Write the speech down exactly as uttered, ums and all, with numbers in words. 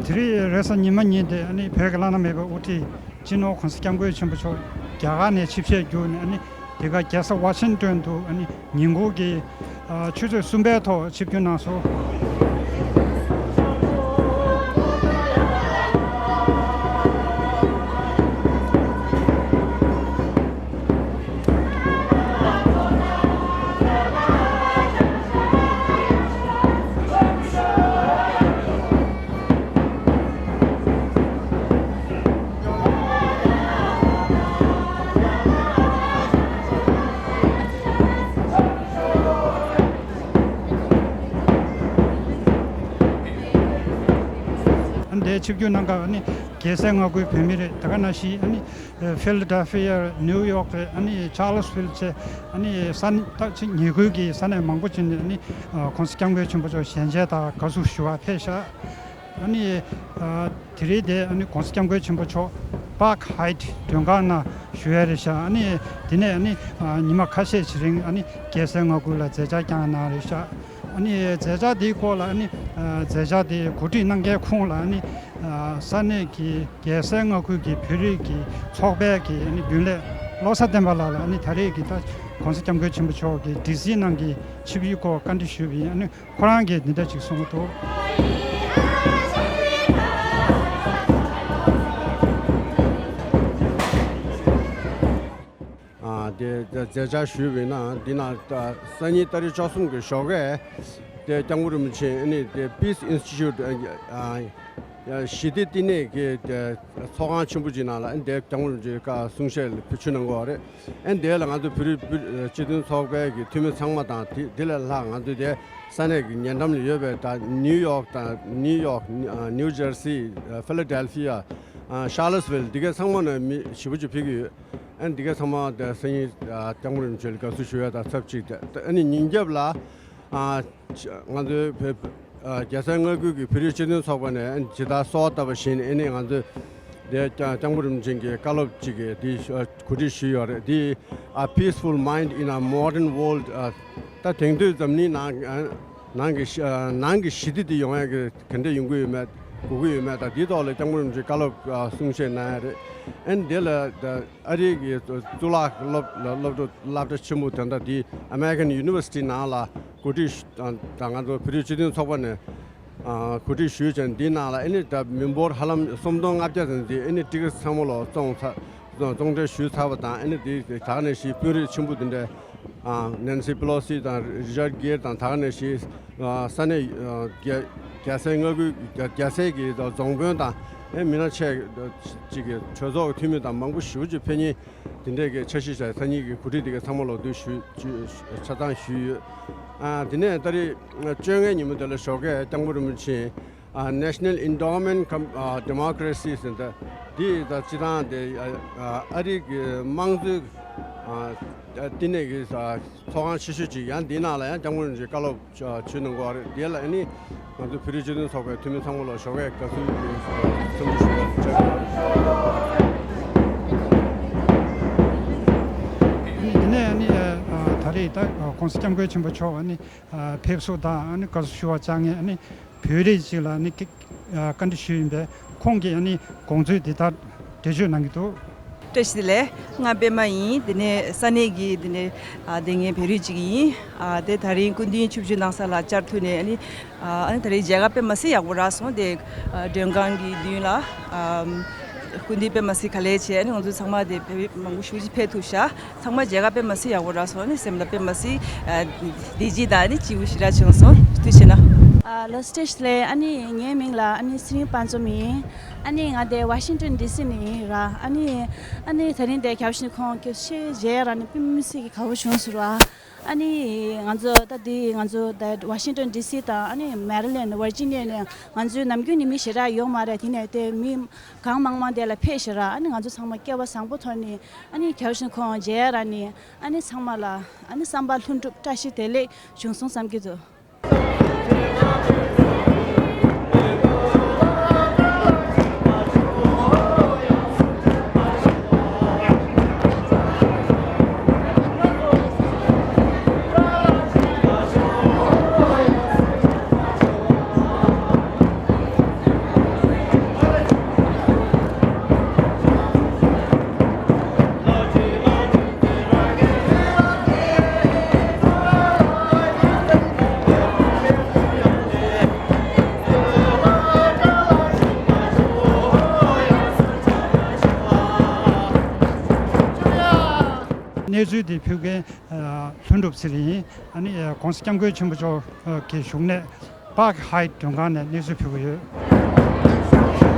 དེ་རིང་རེས་གཟའ་ཉི་མ་ཉིན་དེ་ཨ་ནི་བོད་ཀྱི་བླ་ན་མེད་པའི་དབུ་ཁྲིད་སྤྱི་ནོར་༸གོང་ས་༸སྐྱབས་མགོན་ཆེན་པོ་མཆོག་རྒྱ་གར་ནས་ཆིབས་ཞལ་བསྒྱུར་ནས་ཨ་ནི་དེ་ག་རྒྱལ་ས་ཝ་ཤིང་ཏོན་དུ་ཨ་ནི་ཉིན་གུང་གི་ཨ་ཆུ་ཚོད་གསུམ་པའི་ཐོག་ཆིབས་བསྒྱུར་གནང་སོང་། ཨ་ནི་དེ་ཆིབས་བསྒྱུར་གནང་སྐབས་ཨ་ནི་རྒྱལ་སའི་མངའ་ཁུལ་བོད་མི་རེད། དེ་ག་ནང་བཞིན་ཨ་ནི་ཕི་ལ་ཌེལ་ཕི་ཡ་རེད། ནིའུ་ཡོག་རེད། ཨ་ནི་ཆཱ་ལིས་ཝིལ་བྱས་ཨ་ནི་ས་གནས་ད་ཅིག་ཉེ་ཁུལ་གྱི་ས་གནས་མང་པོ་ཅིག་ནས་ཨ་ནི་༸གོང་ས་༸སྐྱབས་མགོན་ཆེན་པོ་མཆོག་ཞལ་མཇལ་དང་དགའ་བསུ་ཞུ་བར་ཕེབས་ཤག་ཨ་ནི་ཨ་དེ་རིང་དེ་ཨ་ནི་༸གོང་ས་༸སྐྱབས་མགོན་ཆེན་པོ་མཆོག་པཱག་ཧའེ་ཊི་མགྲོན་ཁང་ནང་བཞུགས་ཡ་རེད་ཤག་ཨ་ནི་དེ་ནས་ཨ་ནི་ཨ་ཉི་མ་ཁ་ཤས་ཤིག་རིང་ཨ་ནི་རྒྱལ་སའི་མངའ་ཁུལ་ལ་མཛད་འཆར་བསྐྱངས་གནང་རེད་ཤག་ཨ་ནི་མཛད་འཆར་དེའི་སྐོར་ལ་ཨ་ནི་ཨ་མཛད་འཆར་དེ་གོ་སྒྲིག་གནང་མཁན་ཁོང་ལ་ཨ་ནི་ཨ་ས་གནས་ཀྱི་རྒྱལ་སའི་མངའ་ཁུལ་གྱི་བོད་རིགས་ཀྱི་ཚོགས་པའི་གི་ཨ་ནི་རྒྱུན་ལས་བློ་བཟང་བསྟན་པ་ལགས་ལ་ཨ་ནི་ད་རེས་ཀྱི་ད་༸གོང་ས་༸སྐྱབས་མགོན་ཆེན་པོ་མཆོག་གི་ཌི་སི་ནང་གི་ཆིབས་ཡིག་སྐོར་བཀའ་འདྲི་ཞུས་པ་ཡིན། ཨ་ནི་ཁོ་རང་གིས་འདི་འདྲ་ཅིག་གསུངས་འདུག་ཨ་དེ་མཛད་འཆར་ཞུས་པ་ཡིན་ན། འདི་ན་ད་སང་ཉིན་ཏ་རིག་བཅུ་གསུམ་གྱི་ཞོགས་ཀས་དེ་སྐྱབས་མགོན་རིན་པོ་ཆེ་ཨ་ནི་དེ་Peace Institute ཨ་ཞི་བདེ་བསྟི་གནས་ཀྱི་དེ་ཚོགས་ཁང་ཆེན་པོ་ཅིག་ནང་ལ་ཨ་ནི་དེ་སྐྱབས་མགོན་རིན་པོ་ཆེ་བཀའ་གསུང་བཤད་ལ་ཕུལ་ཞུ་གནང་གི་ཡོད་རེད། ཨ་ནི་དེ་ལ་ང་ཚོ་བོད་རིགས་སྤྱི་མཐུན་ཚོགས་པའི་གི་འཐུས་མི་ཚང་མ་དང་དེ་དེ་ལས་ལྷག་ང་ཚོ་དེ་ས་གནས་ཀྱི་ཉེ་འགྲམ་ལ་ཡོད་པའི་ད་ནིའུ་ཡོག་དང་ནིའུ་ཡོག་ནིའུ་ཇར་སི་ཕི་ལ་ཌེལ་ཕི་ཡ་ཤར་ལོ་སི་ཝིལ་འདི་གའི་ཚང་མ་ནས་མི་ཞེ་པོ་ཅིག་ཕེབས་ཀྱི་ཡོད། ཨ་ནི་འདི་གའི་ཚང་མ་དེ་སང་ཉིན་སྐྱབས་མགོན་རིན་པོ་ཆེ་ལ་དགའ་བསུ་ཞུ་ཡ་དང་ཚབ་ཅིག་དེ་ཨ་ནི་ཉིན་རྒྱབ་ལ་ང་ཚོའི་བོད་རྒྱལ་སའི་མངའ་ཁུལ་གྱི་བོད་རིགས་སྤྱི་མཐུན་ཚོགས་པ་ནས་ཇི་ལྟར་གསོལ་བ་བཏབ་པ་བཞིན་ཨ་ནི་ང་ཚོས་དེ་སྐྱབས་མགོན་རིན་པོ་ཆེ་གི་བཀའ་སློབ་ཅིག་གི་དེ་གོ་སྒྲིག་ཞུས་ཡོད་རེད། དེ་A peaceful mind in a modern world། ད་དེང་དུས་འཛམ་གླིང་ནང་ནང་གི་ནང་གི་ཞི་བདེ་དེ་ཡོང་ཡ་གི་ག་འདྲ་ཡོང་གི་ཡོད་མེད་དགོས་ཀྱི་ཡོད་མེད་དང་དེའི་ཐོག་ལ་སྐྱབས་མགོན་རིན་པོ་ཆེ་བཀའ་སློབ་གསུང་བཤད་གནང་ཡ་རེད། ཨ་ནི་དེ་ལ་ཨ་རིའི་གི་གཙུག་ལག་སློབ་སློབ་གྲྭ་སློབ་གྲྭ་ཆེན་མོ་དེ་འདྲ་དེ་American University ནང་ལ་གོ་སྒྲིག་ཞུ་དང་ང་ཚོ་བོད་རིགས་སྤྱི་མཐུན་ཚོགས་པ་ནས་གོ་སྒྲིག་ཞུས་ཀྱང་འདི་ནང་ལ་ཨ་ནི་ད་མི་འབོར་ཧ་ལམ་སུམ་སྟོང་ལྔ་བརྒྱ་ཙམ་དེ་ཨ་ནི་ཊི་ཀེ་ཊི་ཚང་མ་ལོ་བཙོང་ཚར་བཙོང་ཁྲལ་ཞུས་ཚར་བ་དང་ཨ་ནི་དེ་ད་ག་ནང་བཞིན་དཔོན་རིགས་ཆེན་པོ་དེ་འདྲ་ནན་སི་པི་ལོ་སི་དང་རི་ཅར་གྷེར་དང་ད་ག་ནང་བཞིན་ས་གནས་རྒྱལ་རྒྱལ་སའི་མངའ་ཁུལ་རྒྱལ་སའི་གི་རྫོང་དཔོན་དང་ཨ་མི་སྣ་ཆེ་ཅིག་གི་གྲོས་ཚོགས་ཀྱི་འཐུས་མི་དང་མང་པོ་ཞེ་པོ་ཅིག་ཕེབས་མཁན། དེ་འདྲས་ཀྱི་འཆར་གཞི་བཞག་སང་ཉིན་གྱི་གོ་སྒྲིག་དེ་ག་ཚང་མ་ལོག་སྟེ་ཞུ་ཞུ་ཆ་ཚང་ཞུས་ཡོད། ཨ་དེ་ནས་ཏ་རིག་བཅོ་ལྔའི་ཉིན་མོ་དེ་ལ་ཞོགས་ཀས་སྐྱབས་མགོན་རིན་པོ་ཆེ་ཨ་National Endowment Cum- ཨ་Democracy ཟེར་འདི་འདི་ད་སྤྱི་བཏང་དེ་ཨ་ཨ་རིའི་གི་དམངས་གཙོའི་ཨ་བསྟི་གནས་ཀྱི་ཚོགས་ཁང་ཆེ་ཤོས་ཅིག་ཡང་འདི་ནང་ལ་ཡང་སྐྱབས་མགོན་རིན་པོ་ཆེ་བཀའ་སློབ། ཆོས་ཆོས་གནང་གི་ཡོད་རེད། དེ་ལ་ཨ་ནི་ང་ཚོ་བོད་རིགས་སྤྱི་མཐུན་ཚོགས་པའི་འཐུས་མི་ཚང་མ་ལ་ཞོགས་ཀས་དགའ་བསུའི་འཚམས་འདྲི་ཞུ་ཡ་བྱ་དགོས། དེ་ནས་ཨ་ནི་ད་རེས་ད་༸གོང་ས་༸སྐྱབས་མགོན་ཆེན་པོ་མཆོག་ཨ་ནི་ཕེབས་བསུ་དང་ཨ་ནི་དགའ་བསུ་ཞུ་བ་བཅར་མཁན་ཨ་ནི་བོད་རིགས་ཅིག་ལ་ཨ་ནི། བཀའ་འདྲི་ཞུས་ཡིན་པས་ཁོང་གིས་ཨ་ནི་དགོངས་ཚུལ་འདི་ལྟར་འགྲེལ་བརྗོད་གནང་གི་འདུག་བཀྲ་ཤིས་བདེ་ལེགས། ང་པད་མ་ཡིན། དེ་ནས་ས་གནས་ཀྱི་དེ་ནས་ཨ་དེ་ངའི་བོད་རིགས་ཅིག་ཡིན། ཨ་དེ་ད་རིང་སྐུ་མདུན་ཆིབས་བསྒྱུར་གནང་ས་ལ་བཅར་ཐུབ་ནས་ཨ་ནི་ཨ་ནི་ད་རིང་མཇལ་ཁ་དཔེ་མ་སྲིད་ཡག་པོ་རག་སོང་། དེ་ཨ་མགྲོན་ཁང་གི་མདུན་ལ་ཨ་སྐུ་མདུན་དཔེ་མ་སྲིད་ག་ལེ་བྱས། ཨ་ནི་ང་ཚོ་ཚང་མ་དེ་བོད་མི་མང་པོ་ཞེ་པོ་ཅིག་ཕེབས་ཐུབ་ཤག་ཚང་མ་མཇལ་ཁ་དཔེ་མ་སྲིད་ཡག་པོ་རག་སོང་། ཨ་ནི་སེམས་ལ་དཔེ་མ་སྲིད་ཨ་བདེ་སྐྱིད་དང་ཨ་ནི་སྐྱིད་པོ་ཞེ་དྲག་བྱུང་སོང་། ཐུགས་རྗེ་ཆེ་གནང་། ཨ་ལགས་བཀྲ་ཤིས་བདེ་ལེགས། ཨ་ནི་ངའི་མིང་ལ་ཨ་ནི་ཚེ་རིང་དཔལ་འཛོམས་ཡིན། ཨ་ནི་ང་དེ་ཝ་ཤིང་ཏོན་ཌི་སི་ནས་ཡིན་ར། ཨ་ནི་ཨ་ནི་ད་རིང་དེ་རྒྱལ་བ་ཡིད་བཞིན་ནོར་བུ་ཁོང་སྐུ་ཕྱྭ་མཇལ་ཡ་རག་ནས་དཔེ་མི་སྲིད་ཀྱི་དགའ་བོ་བྱུང་སོང་ར། ཨ་ནི་ང་ཚོ་ད་དེ་ང་ཚོ་ད་ཝ་ཤིང་ཏོན་ཌི་སི་དང་ཨ་ནི་མེ་རི་ལེན་ཌི་ཝར་ཇི་ནི་ཡ་ནས་ང་ཚོའི་ནམ་རྒྱུན་ནས་མི་ཞེ་དྲག་ཡོད་མ་རེད། དེ་ནས་དེ་མི་གང་མང་མང་དེ་ལ་ཕེབས་ཤག་ར། ཨ་ནི་ང་ཚོ་ཚང་མ་སྐལ་བ་བཟང་པོ་ཐོག་ནས་ཨ་ནི་རྒྱལ་བ་ཡིད་བཞིན་ནོར་བུ་ཁོང་མཇལ་ཡ་རག་ནས། ཨ་ནི་ཚང་མ་ལ་ཨ་ནི་བསམ་པ་ལྷུན་གྲུབ་བཀྲ་ཤིས་བདེ་ལེགས་བྱུང་སོང་བསམ་གྱི་འདུག་གནས་ཚུལ་འདི་ཕུལ་མཁན་ལྷུན་གྲུབ་ཚེ་རིང་ཡིན། ཨ་ནི་༸གོང་ས་༸སྐྱབས་མགོན་ཆེན་པོ་མཆོག་གི་བཞུགས་གནས་པཱརཀ་ཧའིཊ་མགྲོན་ཁང་ནས་གནས་ཚུལ་ཕུལ་གྱི་ཡོད།